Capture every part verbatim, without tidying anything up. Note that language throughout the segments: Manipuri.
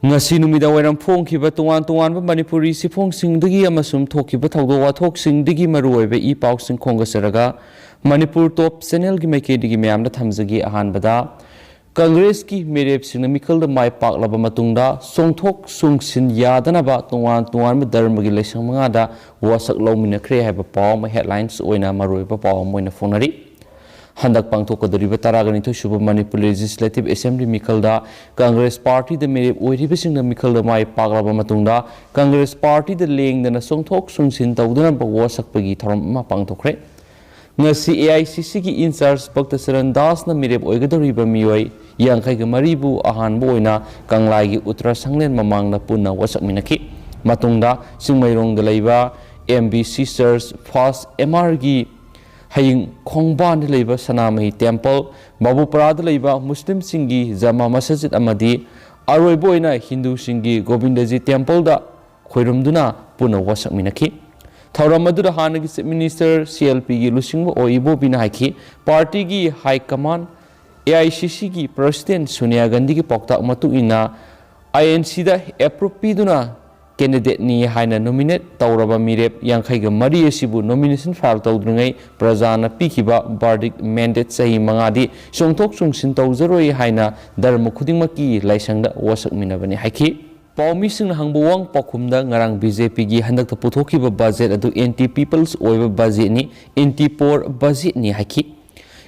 ꯉꯁꯤ ꯅꯨꯃꯤꯗꯥꯡ ꯋꯥꯏꯔꯝ ꯐꯣꯡꯈꯤꯕ ꯇꯣꯉꯥꯟ ꯇꯣꯉꯥꯟꯕ ꯃꯅꯤꯄꯨꯔꯤ ꯁꯤꯐꯣꯡꯁꯤꯡꯗꯒꯤ ꯑꯃꯁꯨꯡ ꯊꯣꯛꯈꯤꯕ ꯊꯧꯗꯣꯛ ꯋꯥꯊꯣꯛꯁꯤꯡꯗꯒꯤ ꯃꯔꯨꯑꯣꯏꯕ ꯏ ꯄꯥꯎꯁꯤꯡ ꯈꯣꯝꯒꯠꯆꯔꯒ ꯃꯅꯤꯄꯨꯔ ꯇꯣꯞ ꯆꯦꯅꯦꯜꯒꯤ ꯃꯥꯏꯀꯩꯗꯒꯤ ꯃꯌꯥꯝꯗ ꯊꯝꯖꯒꯦ꯫ ꯑꯍꯥꯟꯕꯗ, ꯀꯪꯒ꯭ꯔꯦꯁꯀꯤ ꯃꯤꯔꯦꯞꯁꯤꯡꯅ ꯃꯤꯈꯜꯗ ꯃꯥꯏ ꯄꯥꯛꯂꯕ ꯃꯇꯨꯡꯗ ꯆꯣꯡꯊꯣꯛ ꯆꯣꯡꯁꯤꯟ ꯌꯥꯗꯅꯕ ꯇꯣꯉꯥꯟ ꯇꯣꯉꯥꯟꯕ ꯙꯔꯃꯒꯤ ꯂꯥꯏꯁꯪ ꯃꯉꯥꯗ ꯋꯥꯁꯛ ꯂꯧꯃꯤꯟꯅꯈ꯭ꯔꯦ ꯍꯥꯏꯕ ꯄꯥꯎ ꯑꯃ headlines ꯑꯣꯏꯅ ꯃꯔꯨꯑꯣꯏꯕ ꯄꯥꯎ ꯑꯃ ꯑꯣꯏꯅ ꯐꯣꯡꯅꯔꯤ꯫ ꯍꯟꯗꯛ ꯄꯥꯡꯊꯣꯛꯀꯗꯧꯔꯤꯕ ꯇꯔꯥꯒ ꯅꯤꯊꯣꯏ ꯁꯨꯕ ꯃꯅꯤꯄꯨꯔ Legislative Assembly ꯃꯤꯈꯜꯗ ꯀꯪꯒ꯭ꯔꯦꯁ ꯄꯥꯔꯇꯤꯗ ꯃꯤꯔꯦꯞ ꯑꯣꯏꯔꯤꯕꯁꯤꯡꯅ ꯃꯤꯈꯜꯗ ꯃꯥꯏ ꯄꯥꯛꯂꯕ ꯃꯇꯨꯡꯗ ꯀꯪꯒ꯭ꯔꯦꯁ ꯄꯥꯔꯇꯤꯗ ꯂꯦꯡꯗꯅ ꯆꯣꯡꯊꯣꯛ ꯆꯣꯡꯁꯤꯟ ꯇꯧꯗꯅꯕ ꯋꯥꯁꯛꯄꯒꯤ ꯊꯧꯔꯝ ꯑꯃ ꯄꯥꯡꯊꯣꯛꯈ꯭ꯔꯦ꯫ ꯉꯁꯤ AICCꯒꯤ in-charge ꯚꯛꯇ ꯆꯔꯟ ꯗꯥꯁꯅ ꯃꯤꯔꯦꯞ ꯑꯣꯏꯒꯗꯧꯔꯤꯕ ꯃꯤꯑꯣꯏ ꯌꯥꯡꯈꯩꯒ ꯃꯔꯤꯕꯨ ꯑꯍꯥꯟꯕ ꯑꯣꯏꯅ ꯀꯪꯂꯥꯒꯤ ꯎꯠꯇ꯭ꯔ ꯁꯪꯂꯦꯟ ꯃꯃꯥꯡꯗ ꯄꯨꯟꯅ ꯋꯥꯁꯛꯃꯤꯟꯅꯈꯤ꯫ ꯃꯇꯨꯡꯗ ꯆꯤꯡꯃꯩꯔꯣꯡꯗ ꯂꯩꯕ MBC Church, First MRꯒꯤ ꯍꯌꯤꯡ ꯈꯣꯡꯕꯥꯟꯗ ꯂꯩꯕ ꯁꯅꯥꯃꯍꯤ ꯇꯦꯝꯄꯜ, ꯕꯥꯕꯨꯄꯔꯥꯗ ꯂꯩꯕ ꯃꯨꯁꯂꯤꯝꯁꯤꯡꯒꯤ ꯖꯃꯥ ꯃꯁꯖꯤꯗ ꯑꯃꯗꯤ ꯑꯔꯣꯏꯕ ꯑꯣꯏꯅ ꯍꯤꯟꯗꯨꯁꯤꯡꯒꯤ ꯒꯣꯕꯤꯟꯗꯖꯤ ꯇꯦꯝꯄꯜꯗ ꯈꯣꯏꯔꯨꯝꯗꯨꯅ ꯄꯨꯟꯅ ꯋꯥꯁꯛꯃꯤꯟꯅꯈꯤ꯫ ꯊꯧꯔꯝ ꯑꯗꯨꯗ ꯍꯥꯟꯅꯒꯤ Chief Minister, CLPꯒꯤ ꯂꯨꯆꯤꯡꯕ ꯑꯣ ꯏꯕꯣꯕꯤꯅ ꯍꯥꯏꯈꯤ, ꯄꯥꯔꯇꯤꯒꯤ high command, AICCꯒꯤ President ꯁꯣꯅꯤꯌꯥ ꯒꯥꯟꯙꯤꯒꯤ ꯄꯥꯎꯇꯥꯛ ꯃꯇꯨꯡ ꯏꯟꯅ INCꯗ approve ꯄꯤꯗꯨꯅ candidateꯅꯤ ꯍꯥꯏꯅ nominate ꯇꯧꯔꯕ ꯃꯤꯔꯦꯞ ꯌꯥꯡꯈꯩꯒ ꯃꯔꯤ ꯑꯁꯤꯕꯨ nomination file ꯇꯧꯗ꯭ꯔꯤꯉꯩ ꯄ꯭ꯔꯖꯥꯅ ꯄꯤꯈꯤꯕ verdict mandate ꯆꯍꯤ ꯃꯉꯥꯗꯤ ꯆꯣꯡꯊꯣꯛ ꯆꯣꯡꯁꯤꯟ ꯇꯧꯖꯔꯣꯏ ꯍꯥꯏꯅ ꯙꯔꯃ ꯈꯨꯗꯤꯡꯃꯛꯀꯤ ꯂꯥꯏꯁꯪꯗ ꯋꯥꯁꯛꯃꯤꯟꯅꯕꯅꯤ ꯍꯥꯏꯈꯤ꯫ ꯄꯥꯎꯃꯤꯁꯤꯡꯅ ꯍꯪꯕ ꯋꯥꯍꯪ ꯄꯥꯎꯈꯨꯝꯗ ꯉꯔꯥꯡ BJPꯒꯤ ꯍꯟꯗꯛꯇ ꯄꯨꯊꯣꯛꯈꯤꯕ budget ꯑꯗꯨ anti people's ꯑꯣꯏꯕ budgetꯅꯤ, anti poor budgetꯅꯤ ꯍꯥꯏꯈꯤ꯫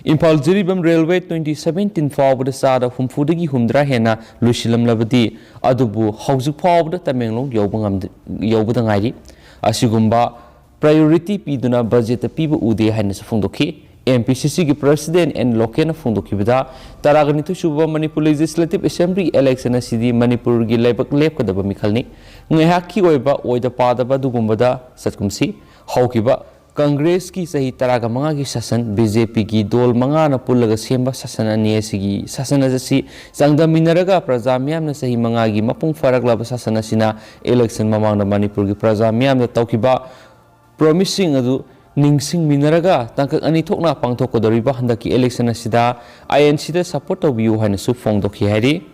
Imphal Jiribam railway twenty seventeen ꯐꯥꯎꯕꯗ ꯆꯥꯗ ꯍꯨꯝꯐꯨꯗꯒꯤ ꯍꯨꯝꯗ꯭ꯔꯥ ꯍꯦꯟꯅ ꯂꯣꯏꯁꯤꯜꯂꯝꯂꯕꯗꯤ, ꯑꯗꯨꯕꯨ ꯍꯧꯖꯤꯛ ꯐꯥꯎꯕꯗ ꯇꯃꯦꯡꯂꯣꯡ ꯌꯧꯕ ꯉꯝꯗ-, ꯌꯧꯕꯗ ꯉꯥꯏꯔꯤ꯫ ꯑꯁꯤꯒꯨꯝꯕ priority ꯄꯤꯗꯨꯅ budgetꯇ ꯄꯤꯕ ꯎꯗꯦ ꯍꯥꯏꯅꯁꯨ ꯐꯣꯡꯗꯣꯛꯈꯤ꯫ MPCCꯒꯤ President N ꯂꯣꯀꯦꯟꯅ ꯐꯣꯡꯗꯣꯛꯈꯤꯕꯗ, ꯇꯔꯥꯒ ꯅꯤꯊꯣꯏ ꯁꯨꯕ ꯃꯅꯤꯄꯨꯔ Legislative Assembly election ꯑꯁꯤꯗꯤ ꯃꯅꯤꯄꯨꯔꯒꯤ ꯂꯩꯕꯥꯛ ꯂꯦꯞꯀꯗꯕ ꯃꯤꯈꯜꯅꯤ꯫ ꯉꯥꯏꯍꯥꯛꯀꯤ ꯑꯣꯏꯕ ꯑꯣꯏꯗ ꯄꯥꯗꯕ ꯑꯗꯨꯒꯨꯝꯕꯗ ꯆꯠꯀꯨꯝꯁꯤ꯫ ꯍꯧꯈꯤꯕ ꯀꯪꯒ꯭ꯔꯦꯁꯀꯤ ꯆꯍꯤ ꯇꯔꯥꯒ ꯃꯉꯥꯒꯤ ꯁꯥꯁꯟ, BJPꯒꯤ ꯗꯣꯜ ꯃꯉꯥꯅ ꯄꯨꯜꯂꯒ ꯁꯦꯝꯕ ꯁꯥꯁꯟ ꯑꯅꯤ ꯑꯁꯤꯒꯤ ꯁꯥꯁꯟ ꯑꯁꯤ ꯆꯥꯡꯗꯝꯃꯤꯟꯅꯔꯒ ꯄ꯭ꯔꯖꯥ ꯃꯤꯌꯥꯝꯅ ꯆꯍꯤ ꯃꯉꯥꯒꯤ ꯃꯄꯨꯡ ꯐꯥꯔꯛꯂꯕ ꯁꯥꯁꯟ ꯑꯁꯤꯅ election ꯃꯃꯥꯡꯗ ꯃꯅꯤꯄꯨꯔꯒꯤ ꯄ꯭ꯔꯖꯥ ꯃꯤꯌꯥꯝꯗ ꯇꯧꯈꯤꯕ promiseꯁꯤꯡ ꯑꯗꯨ ꯅꯤꯡꯁꯤꯡꯃꯤꯟꯅꯔꯒ ꯇꯥꯡꯀꯛ ꯑꯅꯤ ꯊꯣꯛꯅ ꯄꯥꯡꯊꯣꯛꯀꯗꯧꯔꯤꯕ ꯍꯟꯗꯛꯀꯤ election ꯑꯁꯤꯗ INCꯗ support ꯇꯧꯕꯤꯌꯨ ꯍꯥꯏꯅꯁꯨ ꯐꯣꯡꯗꯣꯛꯈꯤ ꯍꯥꯏꯔꯤ꯫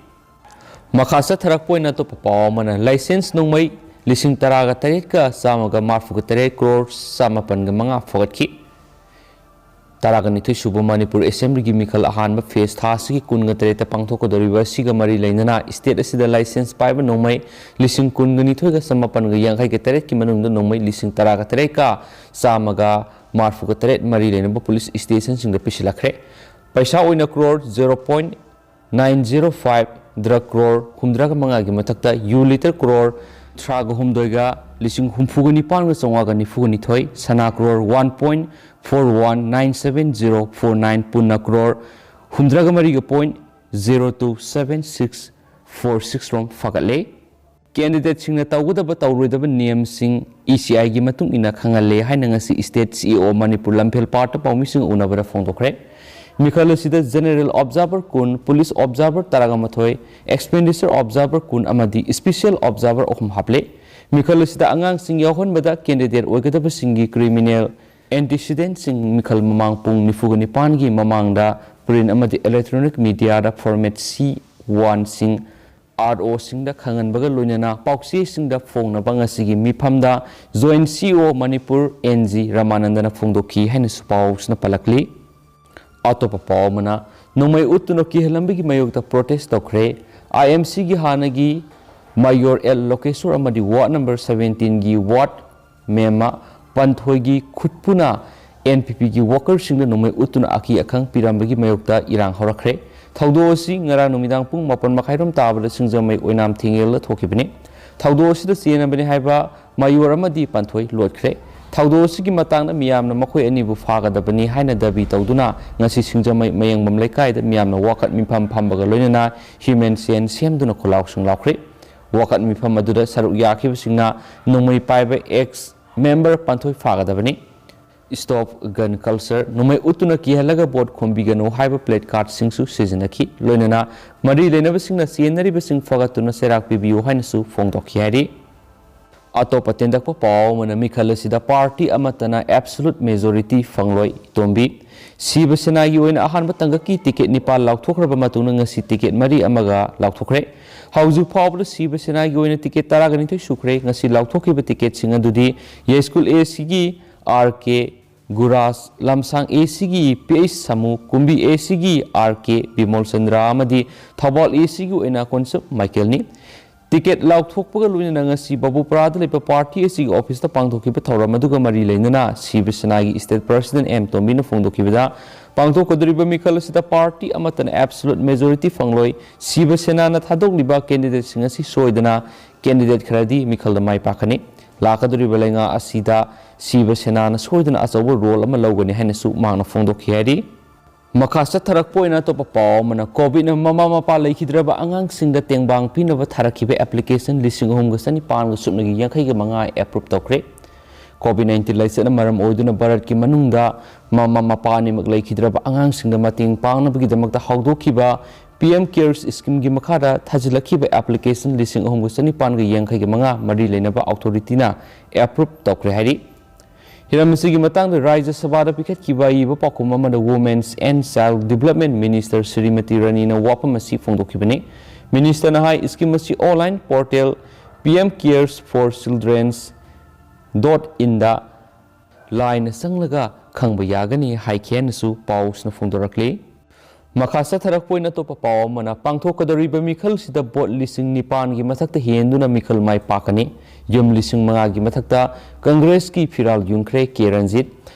ꯃꯈꯥ ꯆꯠꯊꯔꯛꯄ ꯑꯣꯏꯅ ꯑꯇꯣꯞꯄ ꯄꯥꯎ ꯑꯃꯅ, ꯂꯥꯏꯁꯦꯟꯁ ꯅꯣꯡꯃꯩ ꯂꯤꯁꯤꯡ ꯇꯔꯥꯒ ꯇꯔꯦꯠꯀ ꯆꯥꯝꯃꯒ ꯃꯔꯤꯐꯨꯒ ꯇꯔꯦꯠ ꯀ꯭ꯔꯣꯔ ꯆꯥꯃꯥꯄꯟꯒ ꯃꯉꯥ ꯐꯒꯠꯈꯤ꯫ ꯇꯔꯥꯒꯅꯤꯊꯣꯏ ꯁꯨꯕ ꯃꯅꯤꯄꯨꯔ ꯑꯦꯁꯦꯝꯕ꯭ꯂꯤꯒꯤ ꯃꯤꯈꯜ ꯑꯍꯥꯟꯕ ꯐꯦꯁ ꯊꯥ ꯑꯁꯤꯒꯤ ꯀꯨꯟꯒ ꯇꯔꯦꯠꯇ ꯄꯥꯡꯊꯣꯛꯀꯗꯧꯔꯤꯕ ꯑꯁꯤꯒ ꯃꯔꯤ ꯂꯩꯅꯅ ꯁ꯭ꯇꯦꯠ ꯑꯁꯤꯗ ꯂꯥꯏꯁꯦꯟꯁ ꯄꯥꯏꯕ ꯅꯣꯡꯃꯩ ꯂꯤꯁꯤꯡ ꯀꯨꯟꯒ ꯅꯤꯊꯣꯏꯒ ꯆꯥꯃꯥꯄꯟꯒ ꯌꯥꯡꯈꯩꯒ ꯇꯔꯦꯠꯀꯤ ꯃꯅꯨꯡꯗ ꯅꯣꯡꯃꯩ ꯂꯤꯁꯤꯡ ꯇꯔꯥꯒ ꯇꯔꯦꯠꯀ ꯆꯥꯝꯃꯒ ꯃꯔꯤꯐꯨꯒ ꯇꯔꯦꯠ ꯃꯔꯤ ꯂꯩꯅꯕ ꯄꯨꯂꯤꯁ ꯁ꯭ꯇꯦꯁꯟꯁꯤꯡꯗ ꯄꯤꯁꯤꯜꯂꯛꯈ꯭ꯔꯦ꯫ ꯄꯩꯁꯥ ꯑꯣꯏꯅ crore zero point nine zero five, ꯗ꯭ꯔꯒ ꯀ꯭ꯔꯣꯔ ꯍꯨꯝꯗ꯭ꯔꯥꯒ ꯃꯉꯥꯒꯤ ꯃꯊꯛꯇ, ꯌꯨ ꯂꯤꯇꯔ ꯀ꯭ꯔꯣꯔ ꯊ꯭ꯔꯥꯒ ꯍꯨꯝꯗꯣꯏꯒ ꯂꯤꯁꯤꯡ ꯍꯨꯝꯐꯨꯒ ꯅꯤꯄꯥꯟꯒ ꯆꯥꯝꯃꯉꯥꯒ ꯅꯤꯐꯨꯒ ꯅꯤꯊꯣꯏ, ꯁꯅꯥ crore one point four one nine seven zero four nine, ꯄꯨꯟꯅ ꯀ꯭ꯔꯣꯔ ꯍꯨꯝꯗ꯭ꯔꯥꯒ ꯃꯔꯤꯒ point zero two seven six four six ꯔꯣꯝ ꯐꯒꯠꯂꯦ꯫ ꯀꯦꯟꯗꯤꯗꯦꯠꯁꯤꯡꯅ ꯇꯧꯒꯗꯕ ꯇꯧꯔꯣꯏꯗꯕ ꯅꯤꯌꯝꯁꯤꯡ ꯏ ꯁꯤ ꯑꯥꯏꯒꯤ ꯃꯇꯨꯡ ꯏꯟꯅ ꯈꯪꯍꯜꯂꯦ ꯍꯥꯏꯅ ꯉꯁꯤ ꯁ꯭ꯇꯦꯠ ꯁꯤ ꯏ ꯑꯣ ꯃꯅꯤꯄꯨꯔ ꯂꯝꯐꯦꯜ ꯄꯥꯠꯇ ꯄꯥꯎꯃꯤꯁꯤꯡꯒ ꯎꯅꯕꯗ ꯐꯣꯡꯗꯣꯛꯈ꯭ꯔꯦ꯫ ꯃꯤꯈꯜ ꯑꯁꯤꯗ ꯖꯦꯅꯔꯦꯜ ꯑꯣꯕꯖꯥꯔꯚꯔ ꯀꯨꯟ, ꯄꯨꯂꯤꯁ ꯑꯣꯕꯖꯥꯔꯚꯔ ꯇꯔꯥꯒ ꯃꯥꯊꯣꯏ, ꯑꯦꯛꯁꯄꯦꯟꯗꯤꯆꯔ ꯑꯣꯕꯖꯥꯔꯚꯔ ꯀꯨꯟ ꯑꯃꯗꯤ ꯁ꯭ꯄꯦꯁꯤꯌꯦꯜ ꯑꯣꯕꯖꯥꯔꯚꯔ ꯑꯍꯨꯝ ꯍꯥꯞꯂꯦ꯫ ꯃꯤꯈꯜ ꯑꯁꯤꯗ ꯑꯉꯥꯡꯁꯤꯡ ꯌꯥꯎꯍꯟꯕꯗ ꯀꯦꯟꯗꯤꯗꯦꯠ ꯑꯣꯏꯒꯗꯕꯁꯤꯡꯒꯤ ꯀ꯭ꯔꯤꯃꯤꯅꯦꯜ ꯑꯦꯟꯇꯤꯁꯤꯗꯦꯟꯠꯁꯤꯡ ꯃꯤꯈꯜ ꯃꯃꯥꯡ ꯄꯨꯡ ꯅꯤꯐꯨꯒ ꯅꯤꯄꯥꯟꯒꯤ ꯃꯃꯥꯡꯗ ꯄ꯭ꯔꯤꯟꯠ ꯑꯃꯗꯤ ꯏꯂꯦꯛꯇ꯭ꯔꯣꯅꯤꯛ ꯃꯤꯗꯤꯌꯥꯗ ꯐꯣꯔꯃꯦꯠ ꯁꯤ ꯋꯥꯟꯁꯤꯡ ꯑꯥꯔ ꯑꯣꯁꯤꯡꯗ ꯈꯪꯍꯟꯕꯒ ꯂꯣꯏꯅꯅ ꯄꯥꯎꯆꯦꯁꯤꯡꯗ ꯐꯣꯡꯅꯕ ꯉꯁꯤꯒꯤ ꯃꯤꯐꯝꯗ ꯖꯣꯏꯟꯠ ꯁꯤ ꯏ ꯑꯣ ꯃꯅꯤꯄꯨꯔ ꯑꯦꯟ ꯖꯤ ꯔꯃꯥꯅꯟꯗꯅ ꯐꯣꯡꯗꯣꯛꯈꯤ ꯍꯥꯏꯅꯁꯨ ꯄꯥꯎꯁꯤꯅ ꯄꯜꯂꯛꯂꯤ꯫ ꯑꯇꯣꯞꯄ ꯄꯥꯎ ꯑꯃꯅ, ꯅꯣꯡꯃꯩ ꯎꯠꯇꯨꯅ ꯀꯤꯍꯜꯂꯝꯕꯒꯤ ꯃꯥꯌꯣꯛꯇ ꯄ꯭ꯔꯣꯇꯦꯁ ꯇꯧꯈ꯭ꯔꯦ꯫ ꯑꯥꯏ ꯑꯦꯝ ꯁꯤꯒꯤ ꯍꯥꯟꯅꯒꯤ ꯃꯥꯌꯣꯔ ꯑꯦꯜ ꯂꯣꯀꯦꯁꯣꯔ ꯑꯃꯗꯤ ꯋꯥꯔꯗ ꯅꯝꯕꯔ ꯁꯕꯦꯟꯇꯤꯟꯒꯤ ꯋꯥꯔꯗ ꯃꯦꯝꯃ ꯄꯥꯟꯊꯣꯏꯒꯤ ꯈꯨꯠꯄꯨꯅ ꯑꯦꯟ ꯄꯤ ꯄꯤꯒꯤ ꯋꯥꯀꯔꯁꯤꯡꯗ ꯅꯣꯡꯃꯩ ꯎꯠꯇꯨꯅ ꯑꯀꯤ ꯑꯈꯪ ꯄꯤꯔꯝꯕꯒꯤ ꯃꯥꯌꯣꯛꯇ ꯏꯔꯥꯡ ꯍꯧꯔꯛꯈ꯭ꯔꯦ꯫ ꯊꯧꯗꯣꯛ ꯑꯁꯤ ꯉꯔꯥꯡ ꯅꯨꯃꯤꯗꯥꯡ ꯄꯨꯡ ꯃꯥꯄꯟ ꯃꯈꯥꯏꯔꯣꯝ ꯇꯥꯕꯗ ꯁꯤꯡꯖꯃꯩ ꯑꯣꯏꯅꯥꯝ ꯊꯤꯡꯉꯦꯜꯗ ꯊꯣꯛꯈꯤꯕꯅꯤ꯫ ꯊꯧꯗꯣꯛ ꯑꯁꯤꯗ ꯆꯦꯟꯅꯕꯅꯤ ꯍꯥꯏꯕ ꯃꯥꯌꯣꯔ ꯑꯃꯗꯤ ꯄꯥꯟꯊꯣꯏ ꯂꯣꯠꯈ꯭ꯔꯦ꯫ ꯊꯧꯗꯣꯛ ꯑꯁꯤꯒꯤ ꯃꯇꯥꯡꯗ ꯃꯤꯌꯥꯝꯅ ꯃꯈꯣꯏ ꯑꯅꯤꯕꯨ ꯐꯥꯒꯗꯕꯅꯤ ꯍꯥꯏꯅ ꯗꯥꯕꯤ ꯇꯧꯗꯨꯅ ꯉꯁꯤ ꯁꯤꯡꯖꯃꯩ ꯃꯌꯦꯡꯕꯝ ꯂꯩꯀꯥꯏꯗ ꯃꯤꯌꯥꯝꯅ ꯋꯥꯀꯠ ꯃꯤꯐꯝ ꯐꯝꯕꯒ ꯂꯣꯏꯅꯅ ꯍ꯭ꯌꯨꯃꯦꯟ ꯆꯦꯟ ꯁꯦꯝꯗꯨꯅ ꯈꯣꯜꯂꯥꯎꯁꯤꯡ ꯂꯥꯎꯈ꯭ꯔꯦ꯫ ꯋꯥꯀꯠ ꯃꯤꯐꯝ ꯑꯗꯨꯗ ꯁꯔꯨꯛ ꯌꯥꯈꯤꯕꯁꯤꯡꯅ ꯅꯣꯡꯃꯩ ꯄꯥꯏꯕ ꯑꯦꯛꯁ ꯃꯦꯝꯕꯔ ꯄꯥꯟꯊꯣꯏ ꯐꯥꯒꯗꯕꯅꯤ꯫ ꯁ꯭ꯇꯣꯞ ꯒꯟ ꯀꯜꯆꯔ, ꯅꯣꯡꯃꯩ ꯎꯠꯇꯨꯅ ꯀꯤꯍꯜꯂꯒ ꯚꯣꯠ ꯈꯣꯝꯕꯤꯒꯅꯨ ꯍꯥꯏꯕ ꯄ꯭ꯂꯦ ꯀꯥꯔꯗꯁꯤꯡꯁꯨ ꯁꯤꯖꯤꯟꯅꯈꯤ꯫ ꯂꯣꯏꯅꯅ ꯃꯔꯤ ꯂꯩꯅꯕꯁꯤꯡꯅ ꯆꯦꯟꯅꯔꯤꯕꯁꯤꯡ ꯐꯒꯠꯇꯨꯅ ꯆꯩꯔꯥꯛ ꯄꯤꯕꯤꯌꯨ ꯍꯥꯏꯅꯁꯨ ꯐꯣꯡꯗꯣꯛꯈꯤ ꯍꯥꯏꯔꯤ꯫ ꯑꯇꯣꯞꯄ ꯇꯦꯟꯗꯛꯄ ꯄꯥꯎ ꯑꯃꯅ, ꯃꯤꯈꯜ ꯑꯁꯤꯗ ꯄꯥꯔꯇꯤ ꯑꯃꯠꯇꯅ ꯑꯦꯕꯁꯣꯂꯨꯠ ꯃꯦꯖꯣꯔꯤꯇꯤ ꯐꯪꯂꯣꯏ꯫ ꯏꯇꯣꯝꯕꯤ꯫ ꯁꯤꯕ ꯁꯦꯅꯥꯒꯤ ꯑꯣꯏꯅ ꯑꯍꯥꯟꯕ ꯇꯥꯡꯀꯛꯀꯤ ꯇꯤꯀꯦꯠ ꯅꯤꯄꯥꯟ ꯂꯥꯎꯊꯣꯛꯈ꯭ꯔꯕ ꯃꯇꯨꯡꯗ ꯉꯁꯤ ꯇꯤꯀꯦꯠ ꯃꯔꯤ ꯑꯃꯒ ꯂꯥꯎꯊꯣꯛꯈ꯭ꯔꯦ꯫ ꯍꯧꯖꯤꯛ ꯐꯥꯎꯕꯗ ꯁꯤꯕ ꯁꯦꯅꯥꯒꯤ ꯑꯣꯏꯅ ꯇꯤꯀꯦꯠ ꯇꯔꯥꯒ ꯅꯤꯊꯣꯏ ꯁꯨꯈ꯭ꯔꯦ꯫ ꯉꯁꯤ ꯂꯥꯎꯊꯣꯛꯈꯤꯕ ꯇꯤꯀꯦꯠꯁꯤꯡ ꯑꯗꯨꯗꯤ ꯌꯥꯏꯁ꯭ꯀꯨꯜ ꯑꯦꯁꯤꯒꯤ ꯑꯥꯔ ꯀꯦ ꯒꯨꯔꯥꯖ, ꯂꯝꯁꯥꯡ ꯑꯦꯁꯤꯒꯤ ꯄꯤ ꯑꯩꯆ ꯁꯥꯃꯨ, ꯀꯨꯝꯕꯤ ꯑꯦꯁꯤꯒꯤ ꯑꯥꯔ ꯀꯦ ꯕꯤꯃꯣꯜ ꯆꯟꯗ꯭ꯔ ꯑꯃꯗꯤ ꯊꯧꯕꯥꯜ ꯑꯦꯁꯤꯒꯤ ꯑꯣꯏꯅ ꯀꯣꯟꯁꯨꯞ ꯃꯥꯏꯀꯦꯜꯅꯤ꯫ ꯇꯤꯀꯦꯠ ꯂꯥꯎꯊꯣꯛꯄꯒ ꯂꯣꯏꯅꯅ ꯉꯁꯤ ꯕꯥꯕꯨꯄꯨꯔꯥꯗ ꯂꯩꯕ ꯄꯥꯔꯇꯤ ꯑꯁꯤꯒꯤ ꯑꯣꯐꯤꯁꯇ ꯄꯥꯡꯊꯣꯛꯈꯤꯕ ꯊꯧꯔꯝ ꯑꯗꯨꯒ ꯃꯔꯤ ꯂꯩꯅꯅ ꯁꯤꯕ ꯁꯦꯅꯥꯒꯤ ꯁ꯭ꯇꯦꯠ ꯄ꯭ꯔꯁꯤꯗꯦꯟꯠ ꯑꯦꯝ ꯇꯣꯝꯕꯤꯅ ꯐꯣꯡꯗꯣꯛꯈꯤꯕꯗ, ꯄꯥꯡꯊꯣꯛꯀꯗꯧꯔꯤꯕ ꯃꯤꯈꯜ ꯑꯁꯤꯗ ꯄꯥꯔꯇꯤ ꯑꯃꯠꯇꯅ ꯑꯦꯕꯁꯣꯂꯨꯠ ꯃꯦꯖꯣꯔꯤꯇꯤ ꯐꯪꯂꯣꯏ꯫ ꯁꯤꯕ ꯁꯦꯅꯥꯅ ꯊꯥꯗꯣꯛꯂꯤꯕ ꯀꯦꯟꯗꯤꯗꯦꯠꯁꯤꯡ ꯑꯁꯤ ꯁꯣꯏꯗꯅ ꯀꯦꯟꯗꯤꯗꯦꯠ ꯈꯔꯗꯤ ꯃꯤꯈꯜꯗ ꯃꯥꯏ ꯄꯥꯛꯀꯅꯤ꯫ ꯂꯥꯛꯀꯗꯧꯔꯤꯕ ꯂꯩꯉꯥꯛ ꯑꯁꯤꯗ ꯁꯤꯕ ꯁꯦꯅꯥꯅ ꯁꯣꯏꯗꯅ ꯑꯆꯧꯕ ꯔꯣꯜ ꯑꯃ ꯂꯧꯒꯅꯤ ꯍꯥꯏꯅꯁꯨ ꯃꯍꯥꯛꯅ ꯐꯣꯡꯗꯣꯛꯈꯤ ꯍꯥꯏꯔꯤ꯫ ꯃꯈꯥ ꯆꯠꯊꯔꯛꯄ ꯑꯣꯏꯅ ꯑꯇꯣꯞꯄ ꯄꯥꯎ ꯑꯃꯅ, ꯀꯣꯚꯤꯗꯅ ꯃꯃꯥ ꯃꯄꯥ ꯂꯩꯈꯤꯗ꯭ꯔꯕ ꯑꯉꯥꯡꯁꯤꯡꯗ ꯇꯦꯡꯕꯥꯡ ꯄꯤꯅꯕ ꯊꯥꯔꯛꯈꯤꯕ ꯑꯦꯄ꯭ꯂꯤꯀꯦꯁꯟ ꯂꯤꯁꯤꯡ ꯑꯍꯨꯝꯒ ꯆꯅꯤꯄꯥꯟꯒ ꯁꯨꯞꯅꯒꯤ ꯌꯥꯡꯈꯩꯒ ꯃꯉꯥ ꯑꯦꯄ꯭ꯔꯨꯞ ꯇꯧꯈ꯭ꯔꯦ꯫ ꯀꯣꯚꯤꯗ ꯅꯥꯏꯟꯇꯤꯟ ꯂꯥꯏꯆꯠꯅ ꯃꯔꯝ ꯑꯣꯏꯗꯨꯅ ꯚꯥꯔꯠꯀꯤ ꯃꯅꯨꯡꯗ ꯃꯃꯥ ꯃꯄꯥ ꯑꯅꯤꯃꯛ ꯂꯩꯈꯤꯗ꯭ꯔꯕ ꯑꯉꯥꯡꯁꯤꯡꯗ ꯃꯇꯦꯡ ꯄꯥꯡꯅꯕꯒꯤꯗꯃꯛꯇ ꯍꯧꯗꯣꯛꯈꯤꯕ ꯄꯤ ꯑꯦꯝ ꯀꯦꯌꯔꯁ ꯁ꯭ꯀꯤꯝꯒꯤ ꯃꯈꯥꯗ ꯊꯥꯖꯤꯜꯂꯛꯈꯤꯕ ꯑꯦꯄ꯭ꯂꯤꯀꯦꯁꯟ ꯂꯤꯁꯤꯡ ꯑꯍꯨꯝꯒ ꯆꯅꯤꯄꯥꯟꯒ ꯌꯥꯡꯈꯩꯒ ꯃꯉꯥ ꯃꯔꯤ ꯂꯩꯅꯕ ꯑꯣꯊꯣꯔꯤꯇꯤꯅ ꯑꯦꯄ꯭ꯔꯨꯞ ꯇꯧꯈ꯭ꯔꯦ ꯍꯥꯏꯔꯤ꯫ ꯍꯤꯔꯝ ꯑꯁꯤꯒꯤ ꯃꯇꯥꯡꯗ ꯔꯥꯖ꯭ꯌ ꯁꯚꯥꯗ ꯄꯤꯈꯠꯈꯤꯕ ꯑꯏꯕ ꯄꯥꯎꯈꯨꯝ ꯑꯃꯗ Women's and Child Development Minister Shrimati ꯔꯥꯅꯤꯅ ꯋꯥꯐꯝ ꯑꯁꯤ ꯐꯣꯡꯗꯣꯛꯈꯤꯕꯅꯤ꯫ ꯃꯤꯅꯤꯁꯇꯔꯅ ꯍꯥꯏ, ꯁ꯭ꯀꯤꯝ ꯑꯁꯤ online portal P M Cares for Children's dot in ꯗ ꯂꯥꯏꯅ ꯆꯪꯂꯒ ꯈꯪꯕ ꯌꯥꯒꯅꯤ ꯍꯥꯏꯈꯤ ꯍꯥꯏꯅꯁꯨ ꯄꯥꯎꯁꯤꯅ ꯐꯣꯡꯗꯣꯔꯛꯂꯤ꯫ ꯃꯈꯥ ꯆꯠꯊꯔꯛꯄ ꯑꯣꯏꯅ ꯑꯇꯣꯞꯄ ꯄꯥꯎ ꯑꯃꯅ, ꯄꯥꯡꯊꯣꯛꯀꯗꯧꯔꯤꯕ ꯃꯤꯈꯜꯁꯤꯗ ꯚꯣꯠ ꯂꯤꯁꯤꯡ ꯅꯤꯄꯥꯟꯒꯤ ꯃꯊꯛꯇ ꯍꯦꯟꯗꯨꯅ ꯃꯤꯈꯜ ꯃꯥꯏ ꯄꯥꯛꯀꯅꯤ꯫ ꯌꯨꯝ ꯂꯤꯁꯤꯡ ꯃꯉꯥꯒꯤ ꯃꯊꯛꯇ ꯀꯪꯒ꯭ꯔꯦꯁꯀꯤ ꯐꯤꯔꯥꯜ ꯌꯨꯡꯈ꯭ꯔꯦ ꯀꯦ ꯔꯟꯖꯤꯠ꯫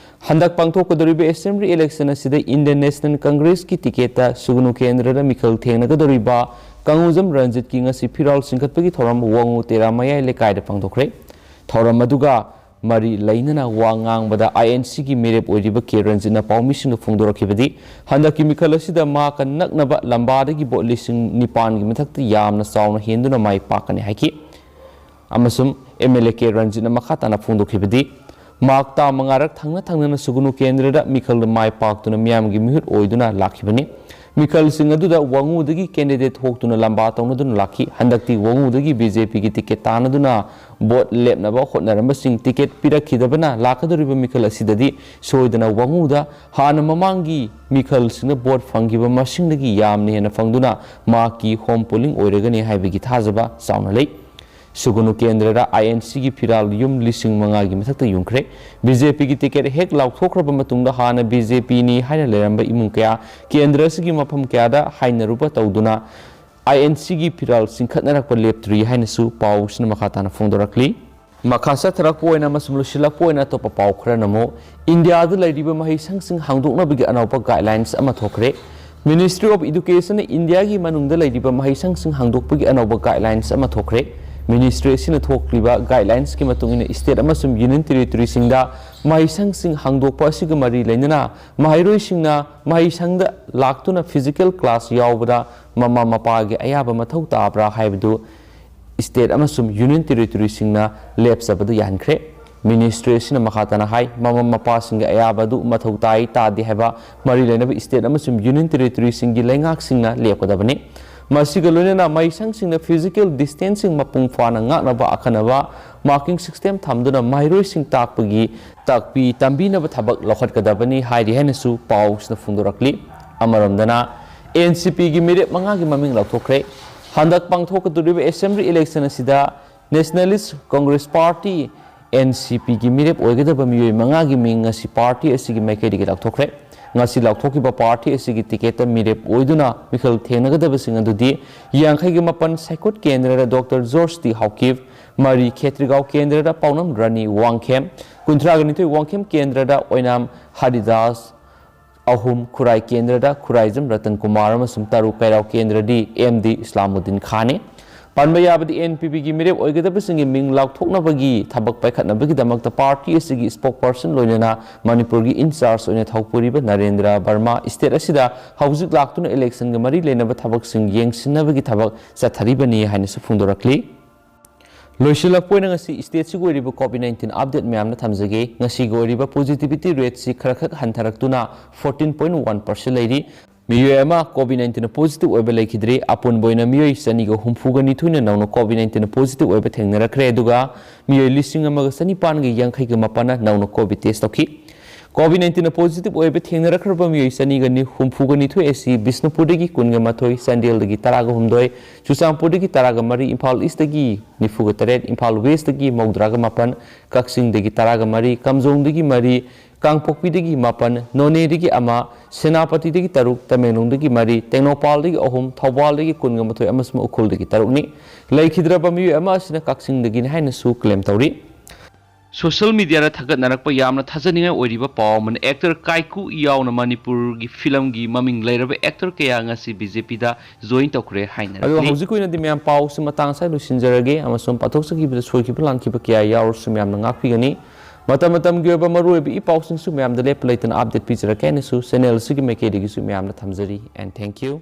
ꯍꯟꯗꯛ ꯄꯥꯡꯊꯣꯛꯀꯗꯧꯔꯤꯕ ꯑꯦꯁꯦꯝꯕ꯭ꯂꯤ ꯏꯂꯦꯛꯁꯟ ꯑꯁꯤꯗ ꯏꯟꯗꯤꯌꯟ ꯅꯦꯁꯅꯦꯜ ꯀꯪꯒ꯭ꯔꯦꯁꯀꯤ ꯇꯤꯀꯦꯠꯇ ꯁꯨꯒꯅꯨ ꯀꯦꯟꯗ꯭ꯔꯗ ꯃꯤꯈꯜ ꯊꯦꯡꯅꯒꯗꯧꯔꯤꯕ ꯀꯪꯒꯨꯖꯝ ꯔꯟꯖꯤꯠꯀꯤ ꯉꯁꯤ ꯐꯤꯔꯥꯜ ꯆꯤꯡꯈꯠꯄꯒꯤ ꯊꯧꯔꯝ ꯋꯥꯉꯨ ꯇꯦꯔꯥ ꯃꯌꯥꯏ ꯂꯩꯀꯥꯏꯗ ꯄꯥꯡꯊꯣꯛꯈ꯭ꯔꯦ꯫ ꯊꯧꯔꯝ ꯑꯗꯨꯒ ꯃꯔꯤ ꯂꯩꯅꯅ ꯋꯥ ꯉꯥꯡꯕꯗ ꯑꯥꯏ ꯑꯦꯟ ꯁꯤꯒꯤ ꯃꯤꯔꯦꯞ ꯑꯣꯏꯔꯤꯕ ꯀꯦ ꯔꯟꯖꯤꯠꯅ ꯄꯥꯎꯃꯤꯁꯤꯡꯗ ꯐꯣꯡꯗꯣꯔꯛꯈꯤꯕꯗꯤ, ꯍꯟꯗꯛꯀꯤ ꯃꯤꯈꯜ ꯑꯁꯤꯗ ꯃꯍꯥꯛꯀ ꯅꯛꯅꯕ ꯂꯝꯕꯥꯗꯒꯤ ꯚꯣꯠ ꯂꯤꯁꯤꯡ ꯅꯤꯄꯥꯟꯒꯤ ꯃꯊꯛꯇ ꯌꯥꯝꯅ ꯆꯥꯎꯅ ꯍꯦꯟꯗꯨꯅ ꯃꯥꯏ ꯄꯥꯛꯀꯅꯤ ꯍꯥꯏꯈꯤ꯫ ꯑꯃꯁꯨꯡ ꯑꯦꯝ ꯑꯦꯜ ꯑꯦ ꯀꯦ ꯔꯟꯖꯤꯠꯅ ꯃꯈꯥ ꯇꯥꯅ ꯐꯣꯡꯗꯣꯛꯈꯤꯕꯗꯤ, ꯃꯍꯥꯛ ꯇꯥ ꯃꯉꯥꯔꯛ ꯊꯪꯅ ꯊꯪꯅꯅ ꯁꯨꯒꯅꯨ ꯀꯦꯟꯗ꯭ꯔꯗ ꯃꯤꯈꯜꯗ ꯃꯥꯏ ꯄꯥꯛꯇꯨꯅ ꯃꯤꯌꯥꯝꯒꯤ ꯃꯤꯍꯨꯠ ꯑꯣꯏꯗꯨꯅ ꯂꯥꯛꯈꯤꯕꯅꯤ꯫ ꯃꯤꯈꯜꯁꯤꯡ ꯑꯗꯨꯗ ꯋꯥꯉꯨꯗꯒꯤ candidate ꯊꯣꯛꯇꯨꯅ ꯂꯝꯕꯥ ꯇꯧꯅꯗꯨꯅ ꯂꯥꯛꯈꯤ꯫ ꯍꯟꯗꯛꯇꯤ ꯋꯥꯉꯨꯗꯒꯤ BJPꯒꯤ ticket ꯇꯥꯟꯅꯗꯨꯅ vote ꯂꯦꯞꯅꯕ ꯍꯣꯠꯅꯔꯝꯕꯁꯤꯡ ticket ꯄꯤꯔꯛꯈꯤꯗꯕꯅ ꯂꯥꯛꯀꯗꯧꯔꯤꯕ ꯃꯤꯈꯜ ꯑꯁꯤꯗꯗꯤ ꯁꯣꯏꯗꯅ ꯋꯥꯉꯨꯗ ꯍꯥꯟꯅ ꯃꯃꯥꯡꯒꯤ ꯃꯤꯈꯜꯁꯤꯡꯅ vote ꯐꯪꯈꯤꯕ ꯃꯁꯤꯡꯗꯒꯤ ꯌꯥꯝꯅ ꯍꯦꯟꯅ ꯐꯪꯗꯨꯅ ꯃꯍꯥꯛꯀꯤ home polling ꯑꯣꯏꯔꯒꯅꯤ ꯍꯥꯏꯕꯒꯤ ꯊꯥꯖꯕ ꯆꯥꯎꯅ ꯂꯩ꯫ ꯁꯨꯒꯨꯅꯨ ꯀꯦꯟꯗ꯭ꯔꯗ INCꯒꯤ ꯐꯤꯔꯥꯜ ꯌꯨꯝ ꯂꯤꯁꯤꯡ ꯃꯉꯥꯒꯤ ꯃꯊꯛꯇ ꯌꯨꯝꯈ꯭ꯔꯦ꯫ BJPꯒꯤ ticket ꯍꯦꯛ ꯂꯥꯎꯊꯣꯛꯈ꯭ꯔꯕ ꯃꯇꯨꯡꯗ ꯍꯥꯟꯅ BJPꯅꯤ ꯍꯥꯏꯅ ꯂꯩꯔꯝꯕ ꯏꯃꯨꯡ ꯀꯌꯥ ꯀꯦꯟꯗ꯭ꯔ ꯑꯁꯤꯒꯤ ꯃꯐꯝ ꯀꯌꯥꯗ ꯍꯥꯏꯅꯔꯨꯕ ꯇꯧꯗꯨꯅ INCꯒꯤ ꯐꯤꯔꯥꯜ ꯆꯤꯡꯈꯠꯅꯔꯛꯄ ꯂꯦꯞꯇ꯭ꯔꯤ ꯍꯥꯏꯅꯁꯨ ꯄꯥꯎꯁꯤꯅ ꯃꯈꯥ ꯇꯥꯅ ꯐꯣꯡꯗꯣꯔꯛꯂꯤ꯫ ꯃꯈꯥ ꯆꯠꯊꯔꯛꯄ ꯑꯣꯏꯅ ꯑꯃꯁꯨꯡ ꯂꯣꯏꯁꯤꯜꯂꯛꯄ ꯑꯣꯏꯅ ꯑꯇꯣꯞꯄ ꯄꯥꯎ ꯈꯔꯅ ꯑꯃꯨꯛ, ꯏꯟꯗꯤꯌꯥꯗ ꯂꯩꯔꯤꯕ ꯃꯍꯩꯁꯪꯁꯤꯡ ꯍꯥꯡꯗꯣꯛꯅꯕꯒꯤ ꯑꯅꯧꯕ guidelines ꯑꯃ ꯊꯣꯛꯈ꯭ꯔꯦ꯫ Ministry of Educationꯅ ꯏꯟꯗꯤꯌꯥꯒꯤ ꯃꯅꯨꯡꯗ ꯂꯩꯔꯤꯕ ꯃꯍꯩꯁꯪꯁꯤꯡ ꯍꯥꯡꯗꯣꯛꯄꯒꯤ ꯑꯅꯧꯕ guidelines ꯑꯃ ꯊꯣꯛꯈ꯭ꯔꯦ꯫ Ministry ꯑꯁꯤꯅ ꯊꯣꯛꯂꯤꯕ guidelinesꯀꯤ ꯃꯇꯨꯡ ꯏꯟꯅ state ꯑꯃꯁꯨꯡ union territoryꯁꯤꯡꯗ ꯃꯍꯩꯁꯪꯁꯤꯡ ꯍꯥꯡꯗꯣꯛꯄ ꯑꯁꯤꯒ ꯃꯔꯤ ꯂꯩꯅꯅ ꯃꯍꯩꯔꯣꯏꯁꯤꯡꯅ ꯃꯍꯩꯁꯪꯗ ꯂꯥꯛꯇꯨꯅ physical class ꯌꯥꯎꯕꯗ ꯃꯃꯥ ꯃꯄꯥꯒꯤ ꯑꯌꯥꯕ ꯃꯊꯧ ꯇꯥꯕ꯭ꯔꯥ ꯍꯥꯏꯕꯗꯨ state ꯑꯃꯁꯨꯡ union territoryꯁꯤꯡꯅ ꯂꯦꯞꯆꯕꯗꯨ ꯌꯥꯍꯟꯈ꯭ꯔꯦ꯫ Ministry ꯑꯁꯤꯅ ꯃꯈꯥ ꯇꯥꯅ ꯍꯥꯏ, ꯃꯃꯥ ꯃꯄꯥꯁꯤꯡꯒꯤ ꯑꯌꯥꯕ ꯑꯗꯨ ꯃꯊꯧ ꯇꯥꯏ ꯇꯥꯗꯦ ꯍꯥꯏꯕ ꯃꯔꯤ ꯂꯩꯅꯕ state ꯑꯃꯁꯨꯡ union territoryꯁꯤꯡꯒꯤ ꯂꯩꯉꯥꯛꯁꯤꯡꯅ ꯂꯦꯞꯀꯗꯕꯅꯤ꯫ ꯃꯁꯤꯒ ꯂꯣꯏꯅꯅ ꯃꯍꯩꯁꯪꯁꯤꯡꯅ physical distancing ꯃꯄꯨꯡ ꯐꯥꯅ ꯉꯥꯛꯅꯕ ꯑꯈꯟꯅꯕ marking system ꯊꯝꯗꯨꯅ ꯃꯍꯩꯔꯣꯏꯁꯤꯡ ꯇꯥꯛꯄꯒꯤ ꯇꯥꯛꯄꯤ ꯇꯝꯕꯤꯅꯕ ꯊꯕꯛ ꯂꯧꯈꯠꯀꯗꯕꯅꯤ ꯍꯥꯏꯔꯤ ꯍꯥꯏꯅꯁꯨ ꯄꯥꯎꯁꯤꯅ ꯐꯣꯡꯗꯣꯔꯛꯂꯤ꯫ ꯑꯃꯔꯣꯝꯗꯅ, NCPꯒꯤ ꯃꯤꯔꯦꯞ ꯃꯉꯥꯒꯤ ꯃꯃꯤꯡ ꯂꯥꯎꯊꯣꯛꯈ꯭ꯔꯦ꯫ ꯍꯟꯗꯛ ꯄꯥꯡꯊꯣꯛꯀꯗꯧꯔꯤꯕ assembly election ꯑꯁꯤꯗ Nationalist Congress Party, NCPꯒꯤ ꯃꯤꯔꯦꯞ ꯑꯣꯏꯒꯗꯕ ꯃꯤꯑꯣꯏ ꯃꯉꯥꯒꯤ ꯃꯤꯡ ꯉꯁꯤ party ꯑꯁꯤꯒꯤ ꯃꯥꯏꯀꯩꯗꯒꯤ ꯂꯥꯎꯊꯣꯛꯈ꯭ꯔꯦ꯫ ꯉꯁꯤ ꯂꯥꯎꯊꯣꯛꯈꯤꯕ party ꯑꯁꯤꯒꯤ ticketꯇ ꯃꯤꯔꯦꯞ ꯑꯣꯏꯗꯨꯅ ꯃꯤꯈꯜ ꯊꯦꯡꯅꯒꯗꯕꯁꯤꯡ ꯑꯗꯨꯗꯤ ꯌꯥꯡꯈꯩꯒ ꯃꯥꯄꯟ ꯁꯥꯏꯀꯨꯠ ꯀꯦꯟꯗ꯭ꯔꯗ Doctor George T ꯍꯥꯎꯀꯤꯞ, ꯃꯔꯤ ꯈꯦꯇ꯭ꯔꯤꯒꯥꯎ ꯀꯦꯟꯗ꯭ꯔꯗ ꯄꯥꯎꯅꯝ ꯔꯥꯅꯤ ꯋꯥꯡꯈꯦꯝ, ꯀꯨꯟꯊ꯭ꯔꯥꯒ ꯅꯤꯊꯣꯏ ꯋꯥꯡꯈꯦꯝ ꯀꯦꯟꯗ꯭ꯔꯗ ꯑꯣꯏꯅꯥꯝ ꯍꯔꯤꯗꯥꯁ, ꯑꯍꯨꯝ ꯈꯨꯔꯥꯏ ꯀꯦꯟꯗ꯭ꯔꯗ ꯈꯨꯔꯥꯏꯖꯝ ꯔꯇꯟ ꯀꯨꯃꯥꯔ ꯑꯃꯁꯨꯡ ꯇꯔꯨꯛ ꯀꯩꯔꯥꯎ ꯀꯦꯟꯗ꯭ꯔꯗꯤ M D ꯏꯁꯂꯥꯃꯨꯗꯤꯟ ꯈꯥꯟꯅꯤ꯫ ꯄꯟꯕ ꯌꯥꯕꯗꯤ, NPPꯒꯤ ꯃꯤꯔꯦꯞ ꯑꯣꯏꯒꯗꯕꯁꯤꯡꯒꯤ ꯃꯤꯡ ꯂꯥꯎꯊꯣꯛꯅꯕꯒꯤ ꯊꯕꯛ ꯄꯥꯏꯈꯠꯅꯕꯒꯤꯗꯃꯛꯇ party ꯑꯁꯤꯒꯤ spokesperson ꯂꯣꯏꯅꯅ ꯃꯅꯤꯄꯨꯔꯒꯤ in charge ꯑꯣꯏꯅ ꯊꯧꯄꯨꯔꯤꯕ ꯅꯔꯦꯟꯗ꯭ꯔ ꯕꯔꯃꯥ state ꯑꯁꯤꯗ ꯍꯧꯖꯤꯛ ꯂꯥꯛꯇꯨꯅ electionꯒ ꯃꯔꯤ ꯂꯩꯅꯕ ꯊꯕꯛꯁꯤꯡ ꯌꯦꯡꯁꯤꯟꯅꯕꯒꯤ ꯊꯕꯛ ꯆꯠꯊꯔꯤꯕꯅꯤ ꯍꯥꯏꯅꯁꯨ ꯐꯣꯡꯗꯣꯔꯛꯂꯤ꯫ ꯂꯣꯏꯁꯤꯜꯂꯛꯄ ꯑꯣꯏꯅ ꯉꯁꯤ stateꯁꯤꯒꯤ ꯑꯣꯏꯔꯤꯕ COVID nineteen update ꯃꯌꯥꯝꯅ ꯊꯝꯖꯒꯦ꯫ ꯉꯁꯤꯒꯤ ꯑꯣꯏꯔꯤꯕ positivity rateꯁꯤ ꯈꯔꯈꯛ ꯍꯟꯊꯔꯛꯇꯨꯅ fourteen point one percent ꯂꯩꯔꯤ꯫ ꯃꯤꯑꯣꯏ ꯑꯃ COVID nineteen positive ꯑꯣꯏꯕ ꯂꯩꯈꯤꯗ꯭ꯔꯤ꯫ ꯑꯄꯨꯟꯕ ꯑꯣꯏꯅ ꯃꯤꯑꯣꯏ ꯆꯅꯤꯒ ꯍꯨꯝꯐꯨꯒ ꯅꯤꯊꯣꯏꯅ ꯅꯧꯅ COVID nineteen positive ꯑꯣꯏꯕ ꯊꯦꯡꯅꯔꯛꯈ꯭ꯔꯦ, ꯑꯗꯨꯒ ꯃꯤꯑꯣꯏ ꯂꯤꯁꯤꯡ ꯑꯃꯒ ꯆꯅꯤꯄꯥꯟꯒ ꯌꯥꯡꯈꯩꯒ ꯃꯥꯄꯟꯅ ꯅꯧꯅ COVID test ꯇꯧꯈꯤ꯫ COVID nineteen positive ꯑꯣꯏꯕ ꯊꯦꯡꯅꯔꯛꯈ꯭ꯔꯕ ꯃꯤꯑꯣꯏ ꯆꯅꯤꯒ ꯍꯨꯝꯐꯨꯒ ꯅꯤꯊꯣꯏ ꯑꯁꯤ ꯕꯤꯁꯅꯨꯄꯨꯔꯗꯒꯤ ꯀꯨꯟꯒ ꯃꯥꯊꯣꯏ, ꯆꯥꯟꯗꯦꯜꯗꯒꯤ ꯇꯔꯥꯒ ꯍꯨꯝꯗꯣꯏ, ꯆꯨꯔꯆꯥꯟꯄꯨꯔꯗꯒꯤ ꯇꯔꯥꯒ ꯃꯔꯤ, ꯏꯝꯐꯥꯜ ꯏꯁꯇꯒꯤ ꯅꯤꯐꯨꯒ ꯇꯔꯦꯠ, ꯏꯝꯐꯥꯜ ꯋꯦꯁꯇꯒꯤ ꯃꯧꯗ꯭ꯔꯥꯒ ꯃꯥꯄꯟ, ꯀꯛꯆꯤꯡꯗꯒꯤ ꯇꯔꯥꯒ ꯃꯔꯤ, ꯀꯥꯝꯖꯣꯡꯗꯒꯤ ꯃꯔꯤ, ꯀꯥꯡꯄꯣꯛꯄꯤꯗꯒꯤ ꯃꯥꯄꯟ, ꯅꯣꯅꯦꯗꯒꯤ ꯑꯃ, ꯁꯦꯅꯥꯄꯇꯤꯗꯒꯤ ꯇꯔꯨꯛ, ꯇꯃꯦꯡꯂꯣꯡꯗꯒꯤ ꯃꯔꯤ, ꯇꯦꯡꯅꯧꯄꯥꯜꯗꯒꯤ ꯑꯍꯨꯝ, ꯊꯧꯕꯥꯜꯗꯒꯤ ꯀꯨꯟꯒ ꯃꯥꯊꯣꯏ ꯑꯃꯁꯨꯡ ꯎꯈ꯭ꯔꯨꯜꯗꯒꯤ ꯇꯔꯨꯛꯅꯤ꯫ ꯂꯩꯈꯤꯗ꯭ꯔꯕ ꯃꯤꯑꯣꯏ ꯑꯃ ꯑꯁꯤꯅ ꯀꯛꯆꯤꯡꯗꯒꯤꯅꯤ ꯍꯥꯏꯅꯁꯨ claim ꯇꯧꯔꯤ꯫ Social mediaꯗ ꯊꯥꯒꯠꯅꯔꯛꯄ ꯌꯥꯝꯅ ꯊꯥꯖꯅꯤꯡꯉꯥꯏ ꯑꯣꯏꯔꯤꯕ ꯄꯥꯎ ꯑꯃꯅ, actor ꯀꯥꯏꯀꯨ ꯌꯥꯎꯅ ꯃꯅꯤꯄꯨꯔꯒꯤ ꯐꯤꯂꯝꯒꯤ ꯃꯃꯤꯡ ꯂꯩꯔꯕ actor ꯀꯌꯥ ꯉꯁꯤ BJPꯗ join ꯇꯧꯈ꯭ꯔꯦ ꯑꯗꯣ ꯍꯥꯏꯅꯔꯛꯂꯤ꯫ ꯍꯧꯖꯤꯛꯀꯤ ꯑꯣꯏꯅꯗꯤ ꯃꯌꯥꯝ ꯄꯥꯎꯁꯤ ꯃꯇꯥꯡ ꯑꯁꯤꯗ ꯂꯣꯏꯁꯤꯟꯖꯔꯒꯦ, ꯑꯃꯁꯨꯡ ꯄꯥꯊꯣꯛꯆꯈꯤꯕꯗ ꯁꯣꯏꯈꯤꯕ ꯂꯥꯟꯈꯤꯕ ꯀꯌꯥ ꯌꯥꯎꯔꯁꯨ ꯃꯌꯥꯝꯅ ꯉꯥꯛꯄꯤꯒꯅꯤ꯫ ꯃꯇꯝ ꯃꯇꯝꯒꯤ ꯑꯣꯏꯕ ꯃꯔꯨꯑꯣꯏꯕ ꯏ ꯄꯥꯎꯁꯤꯡꯁꯨ ꯃꯌꯥꯝꯗ ꯂꯦꯞꯄ ꯂꯩꯇꯅ update ꯄꯤꯖꯔꯛꯀꯦ ꯍꯥꯏꯅꯁꯨ channel ꯑꯁꯤꯒꯤ ꯃꯥꯏꯀꯩꯗꯒꯤꯁꯨ ꯃꯌꯥꯝꯗ ꯊꯝꯖꯔꯤ, and thank you꯫